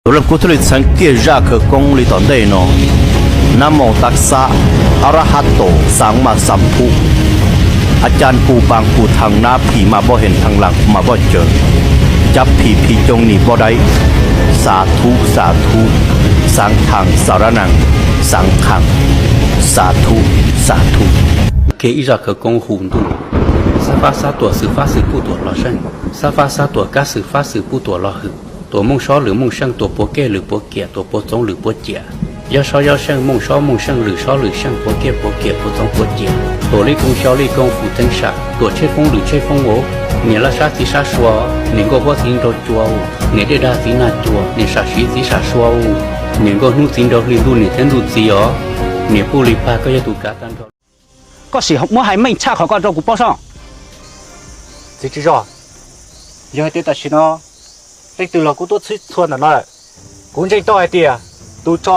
Tus leej kuj thiaj li txheev kiag zaj khawv koob li tom ntej no: Nab moos tab xab, ab rab hab tos, xaav mas xaav phuj, a ca ku paas ku thee, nab phim mas npoj hees, thee laas mas npoj cawv, cab phim phim coob nim npoj daib, xaav thuj xaav thuj, xaav khaas xaav rab naas, xaav khaas, xaav thuj xaav thuj. Kiag ib zaj khawv koob hu ntuj: Xab fab xab tuam xwm fab xwm puj tuam los seej, xab fab xab tuam kab xwm fab xwm puj tuam los hwm, tuam mooj sob lwm mooj seej, tuam puav kej lwm puav kiam, tuam puav txoov lwm puav ciam, yob sob yob seej, mooj sob mooj seej, lwm sob lwm seej, puav kej puav kiam, puav txoov puav ciam, tuam lij kooj xyo lij kooj, fuv theeb sam, tuam tshej foob lwm tshej foob os, niam laj sab txiv sab sua, niam nkauj huab txiv nraug cua, niam dej dag txiv nag cua, niam sam siv txiv sam sua, niam nkauj hnub txiv nraug hli, ntuj niam thiab ntuj txiv os, niam puj li pag koj yog tus kav tag nrho. Koj sim muab hais meej tshaj qhov koj rau kuv paub soj. Txiv tswv zos, yog hais tias tam sim no leej twg los kuj tuaj txhij txhua ntawm no lawm, kuv ntseeg tau hais tias tus tso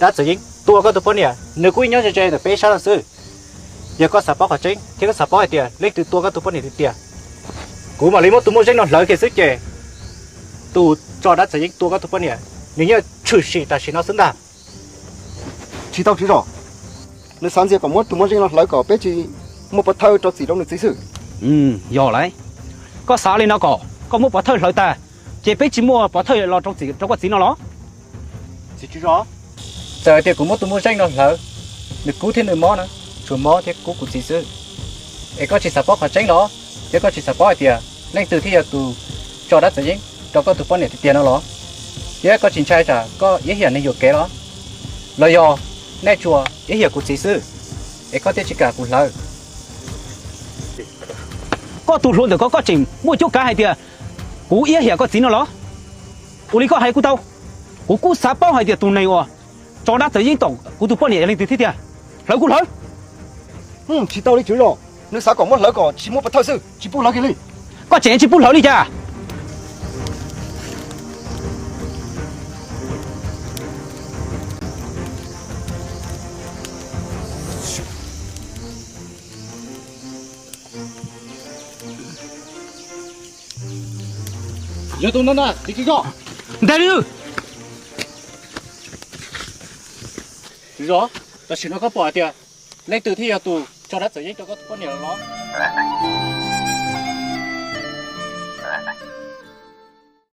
dab txawv yeeb tua koj tus poj niam nws kuj ib nyob ze ze ntawm peb sab no xwb. Yog koj xav paub qhov tseeb thiab koj xav paub hais tias leej twg tua koj tus poj niam tiag tiag, kuv mam li muab tus muaj zeej no hlawv kiag xwb ces tus tso dab txawv yeeb tua koj tus poj niam nws yeej tshwm sim tam sim no xwb ntag. Tsis tau tswv zos, nws xav ntxias kom muab tus muaj zeej no hlawv kom peb tsis muaj pov thawj rau txim rau nws txiv xwb. Yog lawm, koj xav li no kom koj muab pov thawj hlawv tag, ces peb tsis muaj pov thawj los rau txim rau koj txiv no los? Txiv tswv zos, txawm hais tias kuv muab tus muaj zeej no hlawv, nws kub thiab nws mob na, tsuas mob thiab kub kuv txiv xwb. Es koj tsis xav paub qhov tseeb los, thiab koj tsis xav paub hais tias leej twg thiaj yog tus tso dab txawv yeeb rau koj tus poj niam tiag tiag no los? Thiab koj tsis ntshai tsam koj iab hiam neeg yuam kev los? Los yog nej tsuas iab hiam kuv txiv xwb, es koj thiaj tsis kam kuv hlawv? Koj tus hluas ntawm ko koj tseem muaj cuab kav hais tias kuv iab hiam koj txiv no los? Ua li koj hais kuj tau, kuv kuj xav paub hais tias tus neeg uas tso dab txawv yeeb tom kuv tus poj niam yog leej twg thiab tiag. Hlawv kuj hlawv. Tsis tau li tswv zos, nws xav kom muab hlawv kom tsis muaj pov thawj xwb, tsis pub hlawv kiag li. Koj tseem tsis pub hlawv li cas? Yog tus no na, txiv tswv zos. Ntag li. Tswv zos, tam sim no koj pom hais tias leej twg thiaj yog tus tso dab txawv yeeb rau koj tus poj niam los?